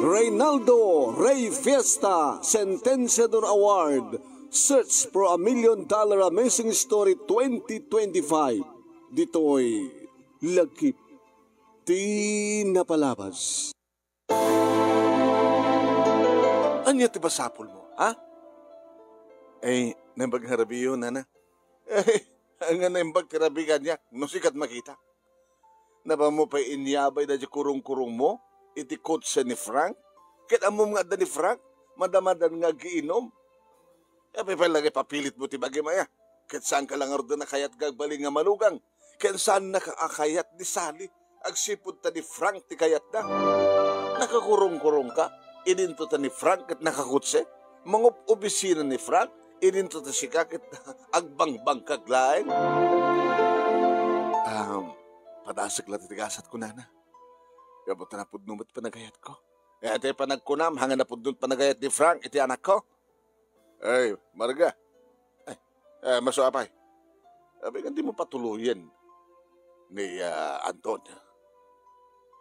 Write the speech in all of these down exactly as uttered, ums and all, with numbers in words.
Reynaldo Rey Fiesta Sentenciador Award, Search for a Million Dollar Amazing Story twenty twenty-five. Ditoy Lagip ti Napalabas. Ania ti masapulmo, ha? Ay, naimbag nga rabiyo, nana. Ay, nga naimbag ti rabi kaniak, no sika ti makita. Napanmo pay inyabay daydi kurungkurungmo iti kotse ni Frank? Ket ammom nga adda ni Frank, madamadan nga agiinum. Apay pay la nga ipapilitmo ti bagim aya? Ket saanka la ngarud a kayat nga agbalin nga malugang? Ken saannaka a kayat ni Sally agsipud ta ni Frank ti kayatna? Nakakurungkurongka, idinto ta ni Frank ket nakakotse? Mangup-obisina ni Frank, idinto ta sika ket agbangbangkag laeng? Um, padasek la ti gasatko, nana. Gapu ta napudno met panagayatko. Iti panagkunam, haan nga napudno panagayat ni Frank iti anakko. Ay, Marga. Ay, eh, masu, apay. Apay nga dimo patuloyen ni, ah, Anton.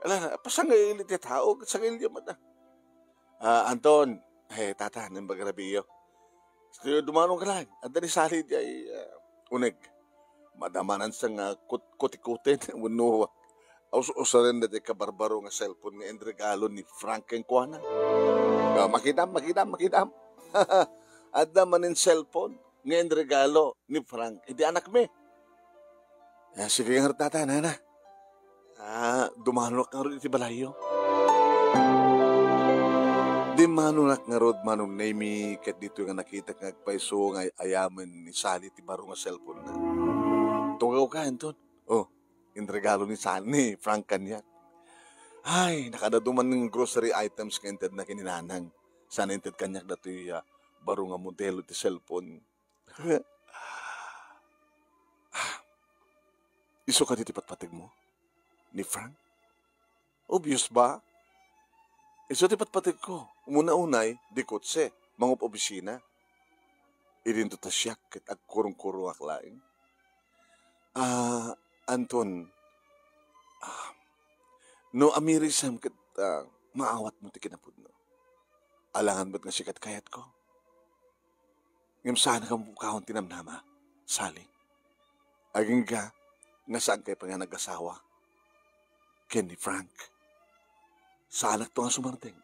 Ala, pasangaili ti tao, ket sangailyo met, ah. Ah, Anton, eh, tata, naimbag nga rabiyo. Istoy, dumanonka laeng. Adda ni Sally diay, ah, uneg. Madamanan sa nga kut-, kutikuten wenno us-usaren daytoy kabarbaro nga cellphone nga inregalo ni Frank kenkuana. Ah, makitam, makitam, makitam. Adda manen cellphone nga inregalo ni Frank iti anakmi. Ah, sige ngarud, tata, nana. Ah, dumanonak ngarud iti balayyo. Dimmanonak ngarud, Manong Nemy, ket ditoy nga nakitak nga agpayso nga ay-ayamen ni Sally ti baro nga cellphone-na. Tugawka, Anton. Oh, inregalo ni Sally, ni Frank kaniak. Ay, nakadadu man nga grocery items nga intedna ken ni Nanang. Saan inted kaniak datoy, ah, baro nga modelo ti cellphone. Isu kadi ti patpategmo ni Frank? Obvious ba? Isu ti patpategko. Umuna unay, di kotse, mangup-obisina. Idinto ta siak ket agkurungkurongak laeng. Ah, Anton, ah, no amirisem ket, ah, maawatmo ti kinapudno. Alangan met nga sika ti kayatko. Ngem saanka mapukawan ti namnama, Sally. Agingga nga saankayo pay nga nag-asawa ken ni Frank. Saanakto nga sumardeng.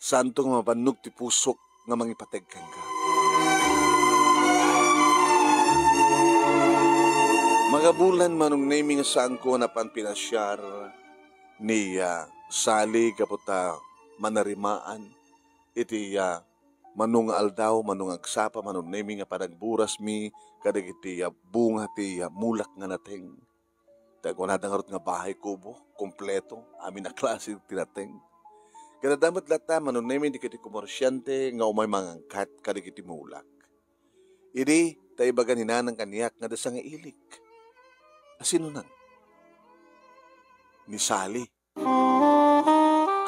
Saanto nga mabannog ti pusok nga mangipateg kenka. Magabulan, Manong Nemy, nga saanko a napan pinasiar ni, ah, Sally gapu ta manarimaan iti, ah, mano nga aldaw, mano nga agsapa, Manong Nemy, nga panagburasmi kadagiti, ah, bunga ti, ah, mulak nga nateng. Ta kunada ngarud nga bahay kubo, kompleto, amin a klase ti nateng. Ket adda met latta, Manong Nemy, dagiti komersiante nga umay mangangkat kadagiti mulak. Idi, ta ibaga ni Nanang kaniak nga adda sangailik. A sino nang? Ni Sally.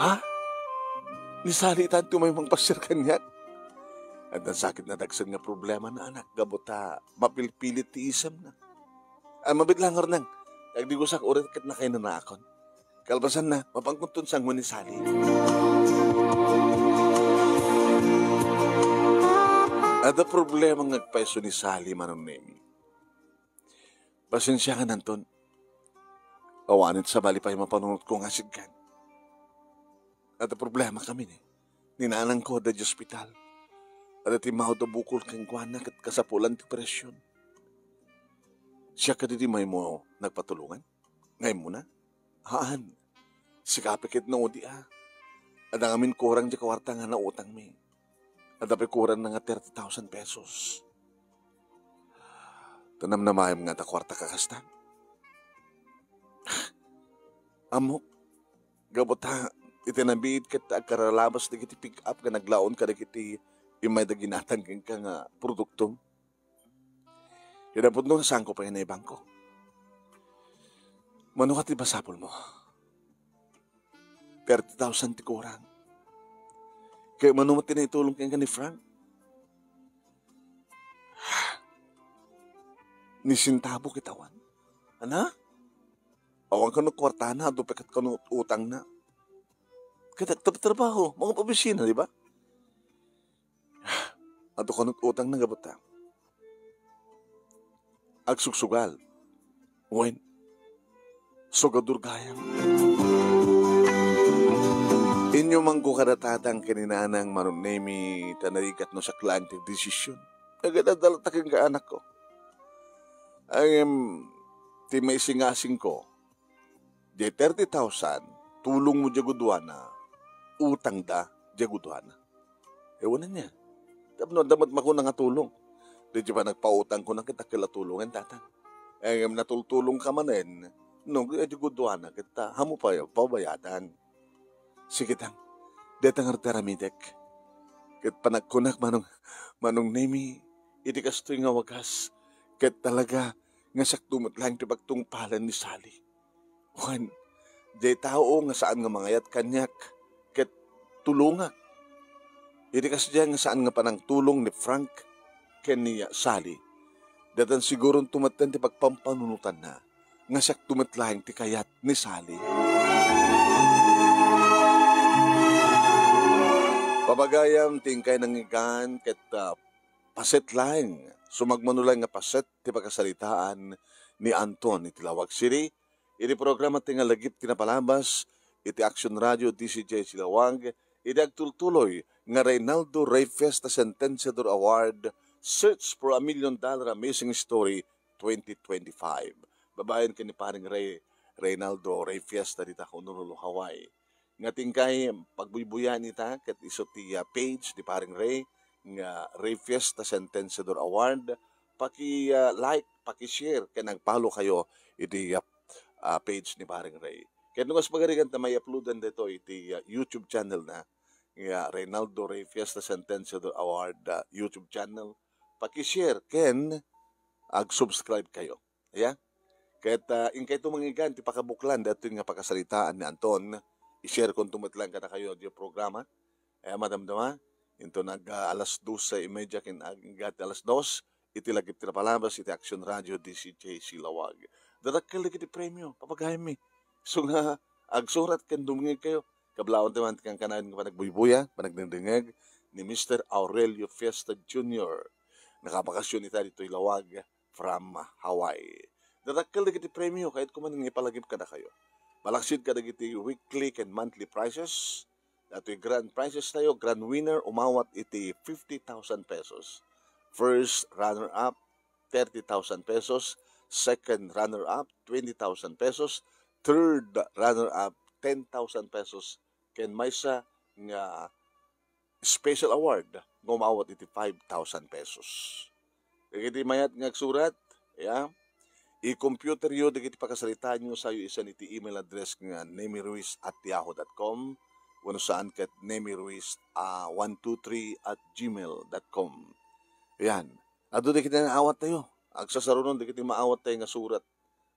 Ha? Ni Sally itan ti umay mangpasiar kaniak? Adda sakit a dagsen nga problema na, anak, gapu ta mapilpilit ti isemna. Ah, mabiit la ngarud, Nang. Agdigusak uray ket nakainanakon. Kalpasanna, mapankonton sango ni Sally. Adda problema nga agpayso ni Sally, Manong Nemy. Pasensiakan, Anton. Awanen sabali pay mapanunotko nga asidkan. Adda problemakami ni, ni nanangko adda di ospital. Adda timmawd a bukol kenkuana ket kasapulan ti operasyon. Siak kadi ti maymo nagpatulongan? Nga immuna? Haan. Sika pay ket no udi a. Adda ngamin kurang ti kuarta nga nautangmi. Adda pay kurang na nga thirty thousand pesos. Ta namnamaem nga adda kuarta ka kasta? Ammok, gapu ta iti nabiit ket agkaralabas dagiti pick-up nga naglaon kadagiti immay da ginatang kenka nga produktom. Kinapudno nga saanko pay nga naibangko. Mano nga ti masapulmo? Thirty thousand ti kurang. Kay mano met ti naitulong kenka ni Frank? Ni sentabo ket awan. Ana? Awan kano kuartana, adu pay ket kano utangna. Ket agtratrabaho, mangup-obisina, di ba? Adu kano utangna gapu ta agsugsugal. Wen, sugador gayam. Inyo manko kada tatang ken inanang Manong Nemi ta narigat no siak laeng ti desisyon. Agad-adal ta ken nga anakko. Ngem, ti maisingasingko, diay thirty thousand, tulongmo diay guduana, utangda diay guduana. Ewanen niya. Tapno adda met makuna nga tulong. Di diay panagpautangko na ket dakkel a tulongen, tatang. Ngem natultulongka manen, no, diay guduana, ket ta, ammo pay, pabayadan. Sige, tang. Deta nga aramidek. Ket panagkunak, Manong, Manong Nemi, iti kastoy nga wagas, ket talaga nga siakto met laeng ti pagtungpalan ni Sally. Wen, diay tao nga saan nga mangayat kaniak ket tulongak. Iti kasdiay nga saan nga panangtulong ni Frank ken ni Sally, datan siguronto metten ti pagpampanunotanna nga siakto met laeng ti kayat ni Sally. Papagayam ti inkay nangngegan ket, ah, paset laeng, sumagmamano laeng nga paset ti pakasaritaan ni Anton iti Laoag City, iti programa ti Ngalagip ti Napalabas iti Action Radio D C J C Laoag, iti agtultuloy nga Reynaldo Rey Fiesta Sentenciador Award, Search for a Million Dollar Amazing Story twenty twenty-five. Babaen ken ni Paring Rey, Reynaldo Rey Fiesta dita Honolulu, Hawaii. Nga ti inkay pagbuybuyan ita ket isu ti, ah, page ni Paring Rey nga Rey Fiesta Sentenciador Award. Paki, ah, like, paki-share ken ag-follow kayo iti, ah, ah, page ni Paring Rey. Ket no kas pagarigan ta mai-uploadan daytoy iti, ah, YouTube channel na nga Reynaldo Rey Fiesta Sentenciador Award, ah, YouTube channel. Paki-share ken ag-subscribe kayo. Aya? Ket, ah, inkayto mangngeg ti pakabuklan daytoy nga pakasaritaan ni Anton. I-share konto met laeng kadakayo diay programa. Aya, madamdama, inton ag-, ah, alas dose y media ken ag-, agingga ti alas dos, iti Lagip ti Napalabas iti Action Radio D C J C Laoag. Dadakkel dagiti premio, papagayammi. Isu nga agsurat ken dumngeg kayo. Kablaawanta man ti kankanayon nga panagbuybuya, panagdengdengngeg ni Mister Aurelio Fiesta Junior. Nakabakasyon ita ditoy Laoag from Hawaii. Dadakkel dagiti premio, kayatko man nga ipalagip kadakayo. Malaksid kadagiti weekly ken monthly prizes, datoy grand prizes tayo, grand winner, umawat iti fifty thousand pesos. First runner-up, thirty thousand pesos. Second runner-up, twenty thousand pesos. Third runner-up, ten thousand pesos. Ken maysa nga special award nga umawat iti five thousand pesos. Dagiti mayat nga agsurat, ya, i-computer yo dagiti pakasaritaanyo, sayo isend iti email address nga nemiruiz at yahoo dot com wenno saan ket nemiruiz, ah, one two three at gmail dot com. Yan. Adu dagiti naawat tayo. Agsasarunon dagiti maawat tayo nga surat.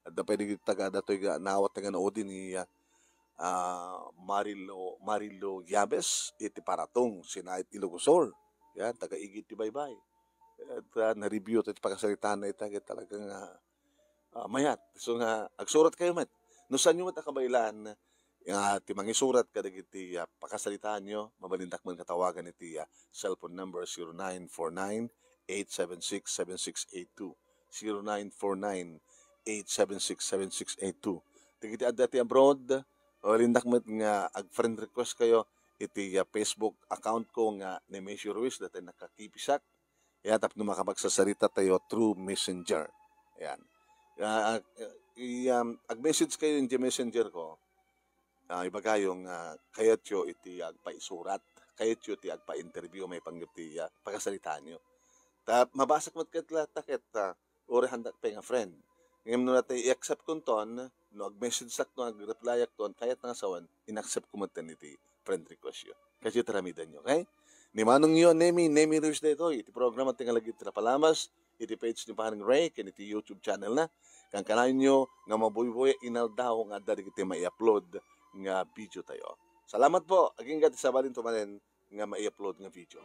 Adda pay dagiti taga datoy nga naawat nga naudi ni, ah, ah, Marilo, Marilo Yabes iti Paratong, Sinait, Ilocos Sur. Yan, taga Igid ti Baybay. Et, ah, na-review tayo ti pakasaritaan na ita, ket talaga nga, ah, mayat. So nga, agsurat kayo met. No saan nyo met a kabaelan, nga ti mangisurat kadagiti, ah, pakasaritaanyo, mabalindak man katawagan iti, ah, cellphone number zero nine four nine, eight seven six, seven six eight two, zero nine four nine, eight seven six, seven six eight two. Dagiti adda ti abroad, mabalindak met nga ag-friend request kayo iti, ah, Facebook account ko nga Nemesio Ruiz, datoy nakakipisak. Ya, tapno makapagsarsarita tayo through Messenger. Ayan. Ah, ah, i-, um, ag-message kayo iti Messenger ko. Ah, ibagayo nga kayatyo iti agpaisurat, kayatyo ti agpa-interview maipanggep ti, ah, pakasaritaanyo. Ta mabasak met ket la, ta ket, ah, uray haandak pay nga friend. Ngem no natay i-accept konton, no ag-message sak, no ag-reply ak ton, kayat nga sawen, in-accept ko met iti friend request yo. Kasi taramidan yo, okay? Ni Manong yo, Nemi, Nemi Ruiz daytoy, iti programa ti Ngalagip ti Napalabas, iti page ni Paring Ray, ken iti YouTube channel na. Kankanayon yo nga mabuybuya inaldaw nga adda dagiti mai-upload nga video tayo. Salamat po. Agingga ti sabali manen nga mai-upload nga video.